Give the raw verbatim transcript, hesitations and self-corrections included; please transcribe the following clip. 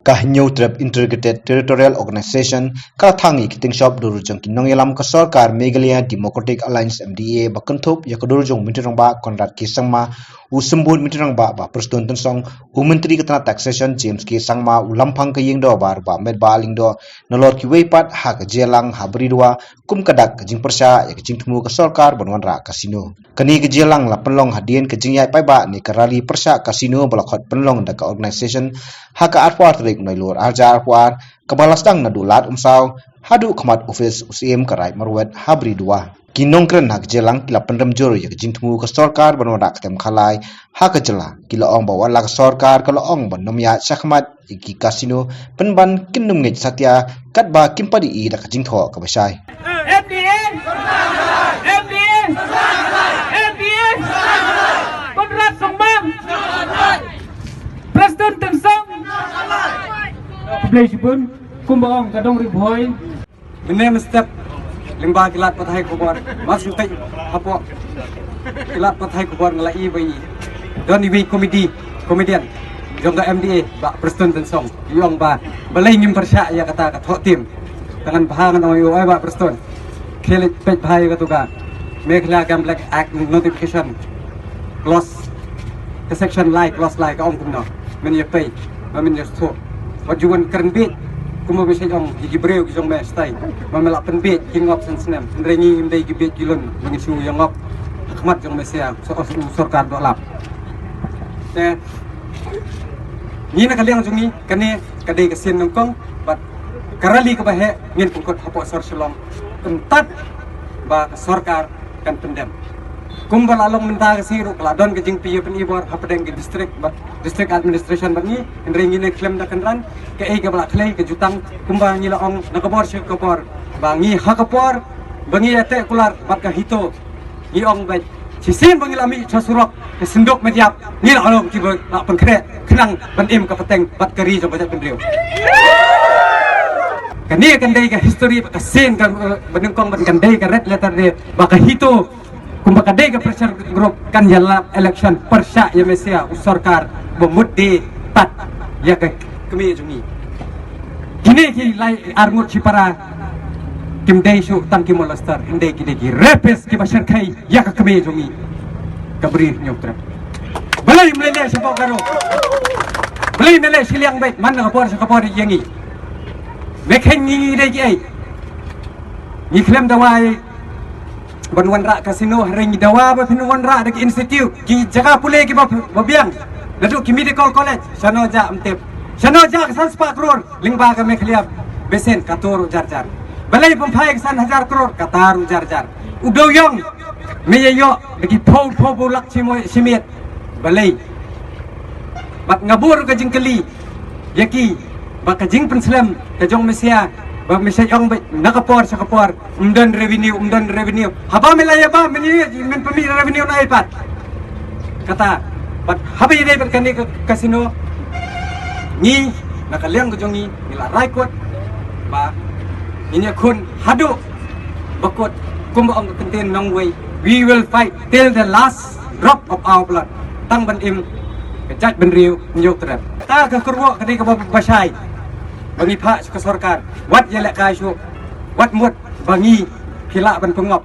Ka Hynñiewtrep Integrated Territorial Organization ka la thang ïa ki tyngshop dur jong ki nongïalam ka sorkar Meghalaya Democratic Alliance M D A ba kynthup ïa ka dur jong u Myntri Rangbah Conrad K Sangma, u Symbud Myntri Rangbah Bah Prestone Tynsong, u Myntri ka tnat Taxation James K Sangma, u Lamphang ka Ïingdorbar Bah Metbah Lyngdoh, nalor kiwei pat ha ka jingïalang ha Bridua, kum ka dak ka jingpyrshah ïa ka jingthmu ka sorkar ban wanrah casino. Kane ka jingïalang la pynlong hadien ka jingïaid paidbah ne ka rally pyrshah casino ba la khot pynlong da ka organisation ha ka arphew ar tarik Nailur arhajar arphew ar, kaba la sdang naduh Lad Umsaw haduh khmat ophis u Syiem ka Raid Marwet ha Bridua. Ki nongkren ha ka jingïalang ki la pynrem jur ïa ka jingthmu ka sorkar ban wanrah ka tem khalai ha ka jylla. Ki la ong ba wat la ka sorkar ka la ong ban nym ïaid shakhmat ïa ki casino, pynban kin nym ngeit satia katba kim pat ïohi da ka jingthoh kaba shai. M D A, M D A, M D A, Conrad Sangma, Prestone Tynsong. Khublei shibun. Kumba ong ka dong Ri Bhoi. Mynne mynstep lyngba ki lad pathai khubor, ma shu peit hapoh ki lad pathai khubor nga la ïohi ba i don iwei i comedy, comedian jong ka M D A, Bah Prestone Tynsong. I ong ba balei ngim pyrshah ïa kata ka thoh tim. Te ngan bha ngan ong ïa u, oi Bah Prestone, khie leit peit bha ïa katu ka Meghalaya Gambling Act notification clause, ka section lai, clause lai ka ong kumno. Men ïa peit, ba men ïa sngewthuh. Wat ju wan kren bieit kumba me shait ong ïa ki briew ki jong me shatai ba me la pynbieit ki ngop san snem. Hynrei ngi ngim dei ki bieit ki lun ba ngin shu ïa ngop ha khmat jong me sha, sha, sha sorkar doh lap. Te ngi na ka liang jong ngi, kane ka dei ka sien nyngkong bad ka rally kaba heh ngin pynkut hapoh sor Shillong. Kumta ba ka sorkar kan pyndem. Kumba la long mynta ka sngi ruh ka la don ka jingpynïoh pynïoh bor hapdeng ka district bad district administration bad ngi, hynrei ngi ne khlem da kynran kaei kaba la khlei ka jutang. Kumba ngi la ong na ka bor sha ka bor ba ngi ha ka por ba ngi ïateh kular bad ka HITO, ngi ong beit shisien ba ngi la mih sha surok, ka synduk media ngi la long kiba la pynkhreh khnang ban im ka pateng bad ka ri jong ka jaitbynriew. Kane kan dei ka history ba ka sien ka, eh, ba nyngkong, ba kan dei ka red letter day ba ka HITO kumba ka dei ka pressure group kan ïalap election pyrshah ïa me sha u sorkar ba mut de tat ïa ka kmie jong ngi. Kine ki lai arngut shipara kim dei shuh tang ki molester, hynrei ki dei ki rapist kiba shyrkhei ïa ka kmie jong ngi ka Bri Hynñiewtrep. Balei me leh shapoh Garo? Balei me leh shiliang beit man na ka por sha ka por ïa ngi? Me kheiñ ngi ngi dei kiei? Ngi khlem dawa ban wanrah casino, hynrei ngi dawa ba phin wanrah da ki institute, ki jaka pule kiba, ba biang. Naduh ki medical college, shano jah ym tip. Shano jah ka san spah klur lyngba ka Meghalaya Basin, kato ruh jar jar. Balei pynphai ka san hajar klur, kata ruh jar jar. U dewïong me ïa ïoh da ki phew phew phew lak shi miet. Balei? Bad nga bun ka jingkylli ïa ki ba ka jingpynslem ka jong me sha, ba me shait ong beit na ka por sha ka por ym don revenue, ym don revenue. Haba me la ïa ba men ïa, men pynmih revenue na ei pat? Kata. Bad haba ïadei bad kane ka casino, ngi na ka liang ka jong ngi ngi la rai kut ba ngin ïakhun haduh ba kut, kumba ong ka kyntien nongwei, we will fight till the last drop of our blood. Tang ban im ka jaitbynriew Hynñiewtrep. Ta ka kyrwoh ka dei kaba bashai ba ngi phah sha ka sorkar, wat ïalehkai shuh, wat mut ba ngi phi lah ban pynngop.